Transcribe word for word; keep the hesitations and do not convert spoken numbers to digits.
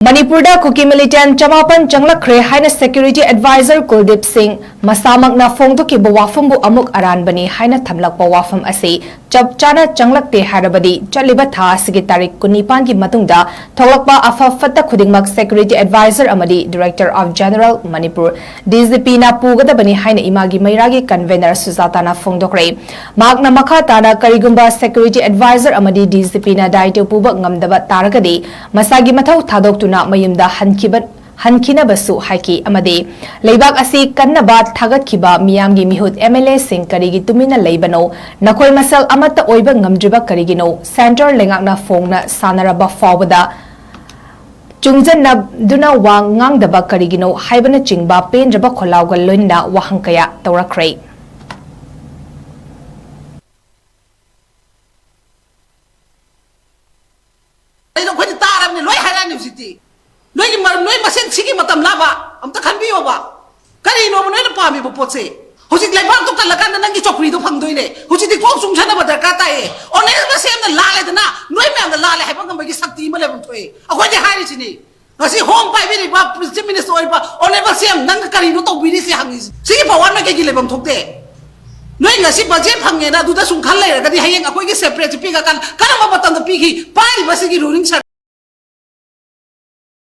ꯃꯅꯤꯄꯨꯔꯗ ꯀꯨꯀꯤ ꯃꯤꯂꯤꯇꯦꯟ ꯆꯃꯥꯄꯟ ꯆꯪꯂꯛꯈ꯭ꯔꯦ ꯍꯥꯏꯅ ꯁꯦꯀ꯭ꯌꯨꯔꯤꯇꯤ ꯑꯦꯗꯚꯥꯏꯖꯔ ꯀꯨꯜꯗꯤꯞ ꯁꯤꯡ ꯃꯁꯥꯃꯛꯅ ꯐꯣꯡꯗꯣꯛꯈꯤꯕ ꯋꯥꯐꯝꯕꯨ ꯑꯃꯨꯛ ꯑꯔꯥꯟꯕꯅꯤ ꯍꯥꯏꯅ ꯊꯝꯂꯛꯄ ꯋꯥꯐꯝ ꯑꯁꯤ ꯆꯞ ꯆꯥꯅ ꯆꯪꯂꯛꯇꯦ ꯍꯥꯏꯔꯕꯗꯤ ꯆꯠꯂꯤꯕ ꯊꯥ ꯑꯁꯤꯒꯤ ꯇꯥꯔꯤꯛ ꯀꯨꯟꯅꯤꯄꯥꯟꯒꯤ ꯃꯇꯨꯡꯗ ꯊꯣꯛꯂꯛꯄ ꯑꯐ ꯐꯠꯇ ꯈꯨꯗꯤꯡꯃꯛ ꯁꯦꯀ꯭ꯌꯨꯔꯤꯇꯤ ꯑꯦꯗꯚꯥꯏꯖꯔ ꯑꯃꯗꯤ director of general Manipur, D G ꯄꯤꯅ ꯄꯨꯒꯗꯕꯅꯤ ꯍꯥꯏꯅ ꯏꯃꯥꯒꯤ ꯃꯩꯔꯥꯒꯤ ꯀꯟꯚꯦꯅꯔ ꯁꯨꯖꯥꯇꯥꯅ ꯐꯣꯡꯗꯣꯛꯈ꯭ꯔꯦ꯫ ꯃꯍꯥꯛꯅ ꯃꯈꯥ ꯇꯥꯅ ꯀꯔꯤꯒꯨꯝꯕ ꯁꯦꯀ꯭ꯌꯨꯔꯤꯇꯤ ꯑꯦꯗꯚꯥꯏꯖꯔ ꯑꯃꯗꯤ ꯗꯤ ꯖꯤ ꯄꯤꯅ ꯗꯥꯌꯤꯇ꯭ꯋ ꯄꯨꯕ ꯉꯝꯗꯕ ꯇꯥꯔꯒꯗꯤ ꯃꯁꯥꯒꯤ ꯃꯊꯧ ꯊꯥꯗꯣꯛꯇꯨꯅ ꯃꯌꯨꯝꯗ ꯍꯟꯈꯤꯕ, ꯍꯟꯈꯤꯅꯕꯁꯨ ꯍꯥꯏꯈꯤ ꯑꯃꯗꯤ ꯂꯩꯕꯥꯛ ꯑꯁꯤ ꯀꯟꯅꯕ ꯊꯥꯒꯠꯈꯤꯕ ꯃꯤꯌꯥꯝꯒꯤ ꯃꯤꯍꯨꯠ ꯑꯦꯝ ꯑꯦꯜ ꯑꯦꯁꯤꯡ ꯀꯔꯤꯒꯤ ꯇꯨꯃꯤꯟꯅ ꯂꯩꯕꯅꯣ? ꯅꯈꯣꯏ ꯃꯁꯜ ꯑꯃꯠꯇ ꯑꯣꯏꯕ ꯉꯝꯗ꯭ꯔꯤꯕ ꯀꯔꯤꯒꯤꯅꯣ? ꯁꯦꯟꯇꯔ ꯂꯩꯉꯥꯛꯅ ꯐꯣꯡꯅ ꯁꯥꯟꯅꯔꯕ ꯐꯥꯎꯕꯗ ꯆꯨꯡꯖꯟꯅꯗꯨꯅ ꯋꯥ ꯉꯥꯡꯗꯕ ꯀꯔꯤꯒꯤꯅꯣ ꯍꯥꯏꯕꯅꯆꯤꯡꯕ ꯄꯦꯟꯗ꯭ꯔꯕ ꯈꯣꯜꯂꯥꯎꯒ ꯂꯣꯏꯅꯅ ꯋꯥꯍꯪ ꯀꯌꯥ ꯇꯧꯔꯛꯈ꯭ꯔꯦ꯫ ꯑꯩꯅ ꯑꯩꯈꯣꯏꯗꯤ ꯇꯥꯔꯕꯅꯤ, ꯂꯣꯏ ꯍꯥꯏꯔꯛꯑꯅꯤ ꯍꯧꯖꯤꯛꯇꯤ꯫ ꯅꯣꯏꯒꯤ ꯃ-, ꯅꯣꯏ ꯃꯁꯦꯟ ꯁꯤꯒꯤ ꯃꯇꯝ ꯂꯥꯕ ꯑꯝꯇ ꯈꯟꯕꯤꯌꯣꯕ꯫ ꯀꯔꯤꯅꯣꯕ ꯅꯣꯏꯅ ꯄꯥꯝꯃꯤꯕ ꯄꯣꯠꯁꯦ? ꯍꯧꯖꯤꯛ ꯂꯩꯕꯥꯛꯇꯣ ꯀꯜꯂꯀꯥꯟꯗ ꯅꯪꯒꯤ ꯆꯧꯀ꯭ꯔꯤꯗꯣ ꯐꯪꯗꯣꯏꯅꯦ꯫ ꯍꯧꯖꯤꯛꯇꯤ ꯀꯣꯛ ꯆꯨꯡꯁꯟꯅꯕ ꯗꯔꯀꯥꯔ ꯇꯥꯏꯌꯦ꯫ ꯑꯣꯅꯦꯁ ꯃꯁꯦꯟꯅ ꯂꯥꯜꯂꯦꯗꯅ, ꯅꯣꯏ ꯃꯌꯥꯝꯅ ꯂꯥꯜꯂꯦ ꯍꯥꯏꯕ ꯉꯝꯕꯒꯤ ꯁꯛꯇꯤ ꯑꯃ ꯂꯩꯐꯝ ꯊꯣꯛꯑꯦ꯫ ꯑꯩꯈꯣꯏꯗꯤ ꯍꯥꯏꯔꯤꯁꯤꯅꯤ꯫ ꯉꯁꯤ ꯍꯣꯝ ꯄꯥꯏꯕꯤꯔꯤꯕ ꯆꯤꯐ ꯃꯤꯅꯤꯁꯇꯔ ꯑꯣꯏꯔꯤꯕ ꯑꯣꯅꯦꯕꯜ ꯁꯤ ꯑꯦꯝ, ꯅꯪꯅ ꯀꯔꯤꯅꯣ ꯇꯧꯕꯤꯔꯤꯁꯦ ꯍꯪꯉꯤꯁꯦ? ꯁꯤꯒꯤ ꯄꯋꯥꯔꯅ ꯀꯩꯒꯤ ꯂꯩꯐꯝ ꯊꯣꯛꯇꯦ? ꯅꯣꯏ ꯉꯁꯤ ꯕꯖꯦꯠ ꯐꯪꯉꯦꯅ ꯑꯗꯨꯗ ꯁꯨꯝ ꯈꯜ ꯂꯩꯔꯒꯗꯤ ꯍꯌꯦꯡ ꯑꯩꯈꯣꯏꯒꯤ ꯁꯦꯄꯔꯦꯠꯁꯤ ꯄꯤꯔꯀꯥꯟꯗ ꯀꯔꯝꯕ ꯃꯇꯝꯗ ꯄꯤꯈꯤ? ꯄꯥꯏꯔꯤꯕ ꯁꯤꯒꯤ ꯔꯨꯂꯤꯡ ꯁꯔꯀꯥꯔ